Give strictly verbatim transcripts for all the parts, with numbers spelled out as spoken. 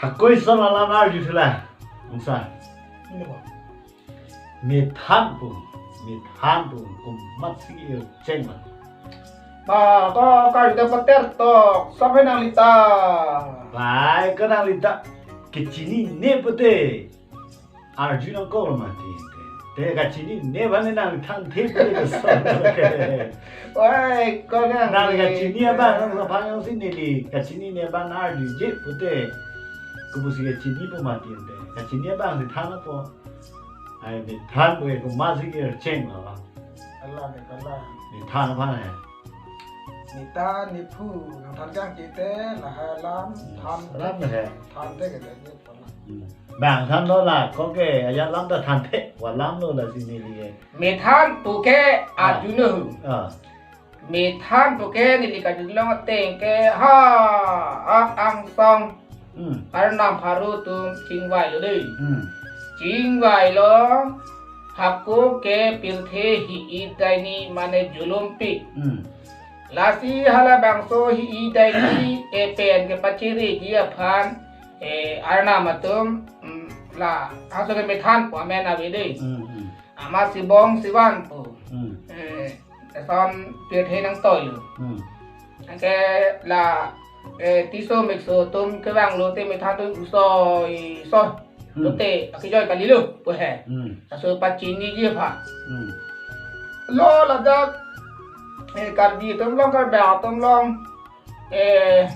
Hako ison alam arjuthu la, ongsa. Ini apa? Methan pu, methan pu, komatsi ircheng ma. Ba, ko karju ta pater tok, sampai nanglita. Bai, ko nanglita kechinine pute. Arjunang ko mati. Te kachinine aphan nangthanthe pute keso. Oi, ko nang. Nang kachini abang, nang laphang jongsi neli kachinine abang arjuje pute. Kopusi kachini pu mati te. Kachini abangsi than apo. Ai, methan pu komatsi ircheng ma. Ala ne kala. Methan aphan he. Neta nephu nangthan kang kite lahai alam than. Alam he. Thanthe ke de pala. Hmm. Bang than lo la, ko ke ajat alam ta thanthe, wa alam lo lasi neli ke. Methan pu ke Ah. arjuno hu. Ah. Methan pu ke neli karjulong ateng ke ha, ha angsong Hmm. Arnam pharo atum chingvai lo dei. Hmm. Chingvai lo, hako ke pirthe hi-i daini mane julumpi. Hmm. Lasi halabangso hi-i daini epen kepachiriji aphan, eh, Arnam atum, mm, la, halaso ke methan pu amen ave dei. Hmm, hmm. Amat sibong sivan pu. Hmm. Eh, eson pirthe nangtoi lo. Hmm. Anke la, eh, Tisso Mixo atum kevang lote methan atum usoi soi. Hmm. Lote akejoi kali lo pu he. Hmm. Laso pachiniji aphan. Hmm. Lo ladak, eh, Karbi atum along, Karbi atum along, eh,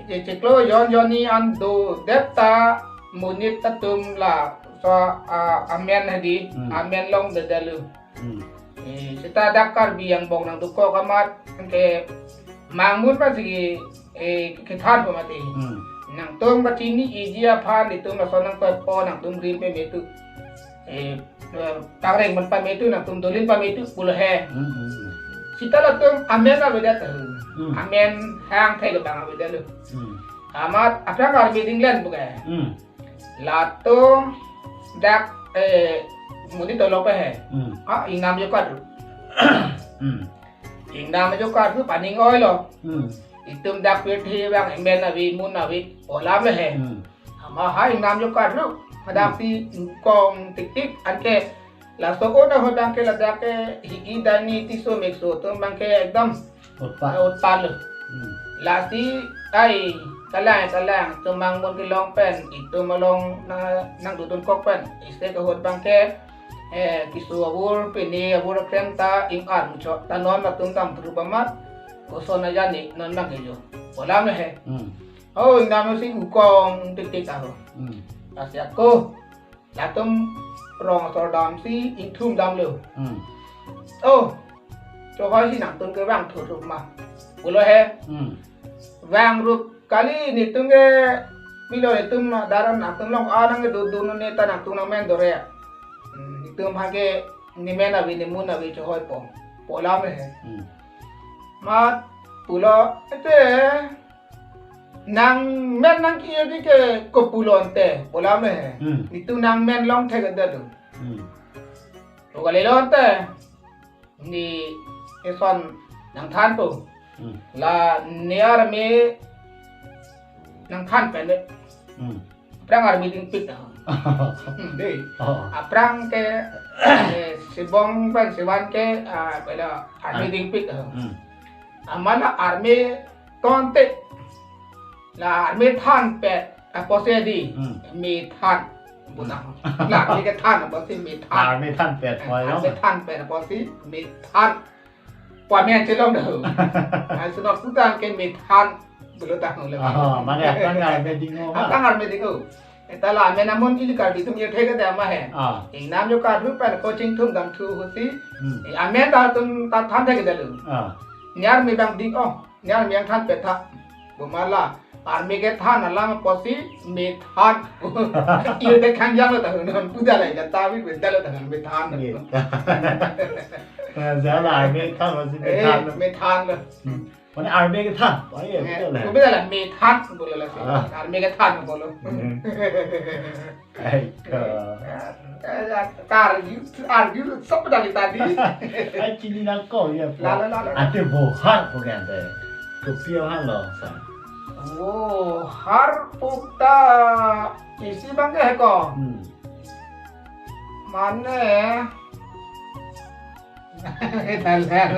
je chiklo jon jonni an dodet ta monit atum laso, ah, amen hedi, Hmm. amen longdedetlo. Hmm. Eh, seta dak Karbi angbong nangdukok amat, anke mangmun ma si, eh, kethan pu mati. Hmm. Nangtum kachiniji aphan, itum lason nangpepo, nangtum rim pame tu. Eh, eh, tangreng man pame tu, nangtum dolin pame tu, pulo he. Hmm, hmm, hmm. Seta latum amen avedet. Hmm. Amen hangthek abang avedetlo. Hmm. Amat aphrang army dinglen pu ke. Hmm. Latum dak, eh, monit dolok pe he. Hmm. Ah, ingnam jo kaduk. Hmm. Ingnam jo kaduk paning oi lo. Hmm. Itum dak pirthe abang amen ave, mun ave, pu alam le he. Hmm. Amat ha ingnam jo kaduk. Hadak Hmm. si kong tik tik anke laso ahut abang ke ladak ke hi-i daini Tisso Mixo atum abang ke ekdom Utpat. Utpat lo. Hmm. Lasi, ai, kalang, kalang, itum mangmun kelong pen, itum along na, nangdodun kok pen, isi ke ahut abang ke, eh, keso avur, pini avur akrem ta, ing-ar muchot, ta non latum dam thuru amat, koson aja ni, non abang ke jo. Pu alam le he. Hmm. Oh, ingnam si ukong tik tik aho. Hmm. Lasi ako, latum rong asor damsi ingthum damlo. Hmm. Oh, chokhoisi nangtum ke vangthu rup ma, pulo he. Hmm. Vang rup kali, netum ke milo, netum daran nangtum along anang ke dodun ne ta nangtum nangmen dore. Hmm, netum aphan ke nemen ave, nemun ave chohoi po, pu alam le he. Hmm. Amat pulo, ete nangmen nangki-ir di ke kopi pulo ante, pu alam le he. Hmm. Netum nangmen longthekdetlo. Hmm. Lo kali lo ante. Ne eson nangthan pu. Hmm. La ne army nangthan pen le. Hmm. Aphrang army dingpik ah. Hmm, dei. Oh. Aphrang ke, eh, sibong pen sivan ke, ah, pada army Ar- dingpik ah. Hmm. Amat la army tonte. La army thanpet apotsi di. Hmm. Methan. Butang. La army kethan apotsi methan. Army thanpet, ah, oi, army no? Thanpet apotsi methan. Pu amen chelong do. Ai sunok putang ke methan. Pulo tang le. Oh, mane aphrang army ding-o ma? Aphrang army ding-o. Eta la amen amun ili Karbi atum irthekdetdet ma he. Ah. Ingnam jo kaduk pen ko chingthum damthu ahutsi. Hmm. Eh, amen ta atum ta thanthekdetlo. Ah. Ne army abang ding-o. Ne army nangthanpet tha. Boma la army kethan alam apotsi methan. Irde khangjang lo ta non puda la ida ta bi puda lo ta methan. Methan. Eh, ja la army than apotsi Eh, methan lo. Methan lo. Hmm. Mane army kethan. Oh, iya, eh, betul lah. Betul lah, methan pulo lasi. Ah. Army kethan pulo. Hmm. Ai, ko. Eh, eh, arju, arju, sob dari tadi. Ai, chini nangkok, ya, po. La, la, la, la. Ante bohar pu ke ante. Kopi ahan lo, sir? Oh, har pukta isi bang ke ko. Hmm. Mane. Talar.